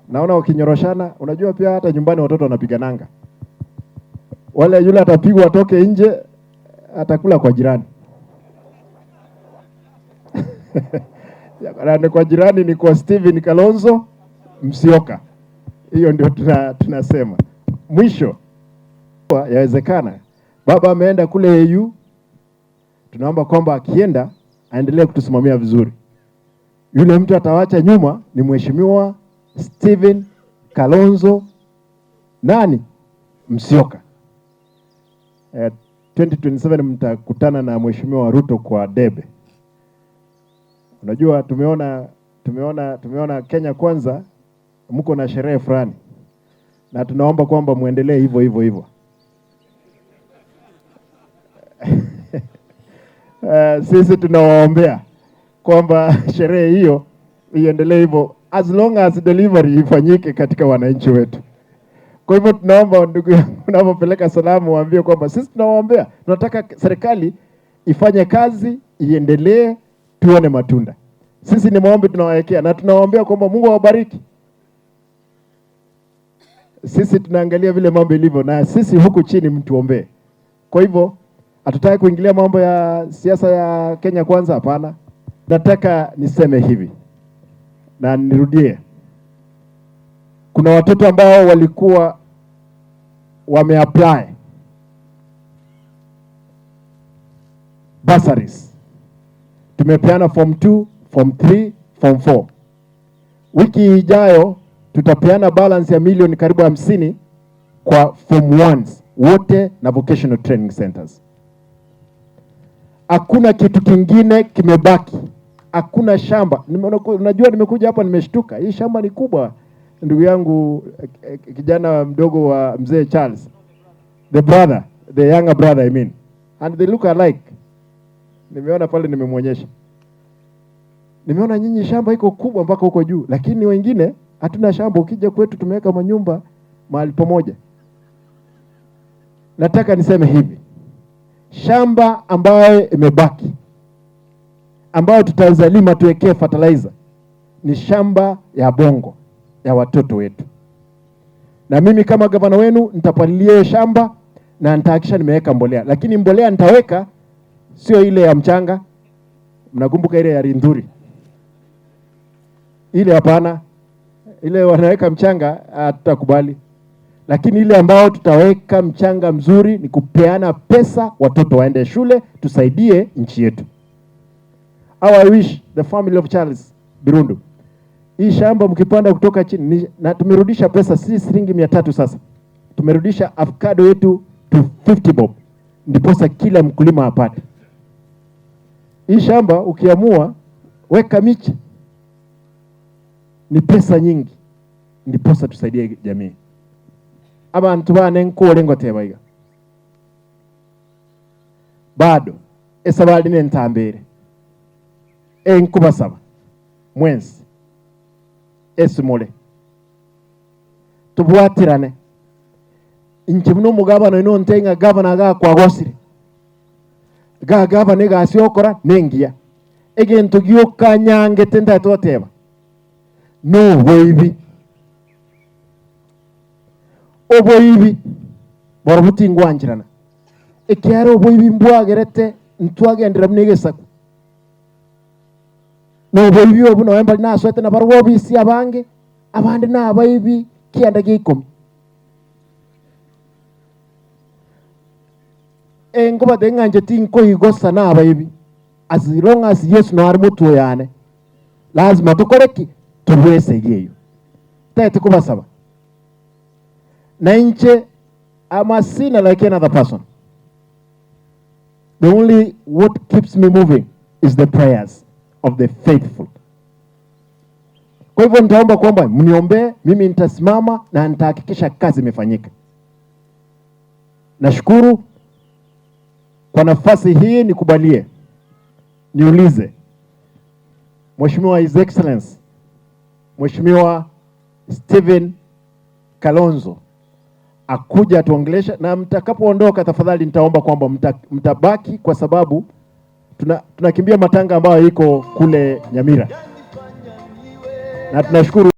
Naona wakinyoroshana, unajua pia hata nyumbani watoto wanapigananga. Wale yule atapigwa atoke nje, atakula kwa jirani. Na ni kwa jirani ni kwa Steven Kalonzo Musyoka. Hiyo ndio tunasema. Mwisho, yawezekana baba ameenda kule AU, tunaomba kwamba akienda aendelee kutusimamia vizuri. Yule mtu atawacha nyuma ni Mheshimiwa Steven Kalonzo nani? Musyoka. 2027 mtakutana na Mheshimiwa Ruto kwa debe. Unajua tumeona Kenya Kwanza mko na sherehe fulani, na tunaomba kwamba muendelee hivyo hivyo hivyo. Sisi tunawaombea kwamba sherehe hiyo iendelee hivyo as long as delivery ifanyike katika wananchi wetu. Kwa hivyo tunaomba ndugu yangu, unapopeleka salamu waambie kwamba sisi tunawaombea, tunataka serikali ifanye kazi, iendelee, tuone matunda. Sisi ni maombi tunawawekea na tunawaombea kwamba Mungu awabariki. Sisi tunaangalia vile mambo ilivyo, na sisi huku chini mtuombee. Kwa hivyo hatutaki kuingilia mambo ya siasa ya Kenya Kwanza, hapana. Nataka niseme hivi na nirudie, kuna watoto ambao walikuwa wameapply bursaries. Tumepeana form 2, form 3, form 4. Wiki ijayo tutapeana balance ya milioni karibu 50 kwa form 1s wote na vocational training centers. Hakuna kitu kingine kimebaki. Hakuna shamba. Unajua nimekuja hapa nimeshtuka. Hii shamba ni kubwa, ndugu yangu, kijana mdogo wa mzee Charles. The brother, the younger brother I mean. And they look alike. Nimeona pale, nimemwonyesha. Nimeona nyinyi shamba iko kubwa mpaka huko juu, lakini wengine hatuna shamba. Ukija kwetu tumeweka manyumba mahali pamoja. Nataka niseme hivi, shamba ambayo imebaki ambayo tutazalima tuwekee fertilizer ni shamba ya Bongo ya watoto wetu. Na mimi kama gavana wenu nitapalilia hiyo shamba na nitahakikisha nimeweka mbolea, lakini mbolea nitaweka sio ile ya mchanga. Mnakumbuka ile ya Rinduri? Ile hapana. Ile wanaweka mchanga hatutakubali. Lakini ile ambao tutaweka mchanga mzuri ni kupeana pesa watoto waende shule, tusaidie nchi yetu. How I wish the family of Charles Birundu. Hii shamba mkipanda kutoka chini na tumerudisha pesa si shilingi 300 sasa. Tumerudisha avocado yetu to 50 bob. Ndiposa kila mkulima apate. Hii shamba ukiamua weka miche ni pesa nyingi. Ndiposa tusaidie jamii. Abantu bane nkole ngotebaiga. Bado esabali ne ntambere. Enkubasaba mwensi esimole tubwatirane inche muno omugabana oino nte ng'a gavana gakwagosire ga gavana egasi okora nengiya egento giokanyangete ntaete goteba noboibi oboibi boro botingwancherana ekiara oboibi mbwagerete ntwagendera buna egesaku noboibi obu noe mbari naswete na barobwo obisi abange abande na abaibi kianda gia ikomi. Engobate ng'anche tinkoigosa na abaibi as long as Yesu no ari motwe yane lazima tukore ki tubwese eyo tete kubasaba na inche I'm a sinner like another person. The only what keeps me moving is the prayers of the faithful. Kwa hivyo nitaomba kwamba mniombee, mimi nitasimama na nitahakikisha kazi imefanyika. Nashukuru kwa nafasi hii, nikubalie niulize Mheshimiwa His Excellency Mheshimiwa Steven Kalonzo akuja atuongelesha, na mtakapoondoka tafadhali nitaomba kwamba mtabaki kwa sababu tunakimbia matanga ambayo iko kule Nyamira. Na tunashukuru.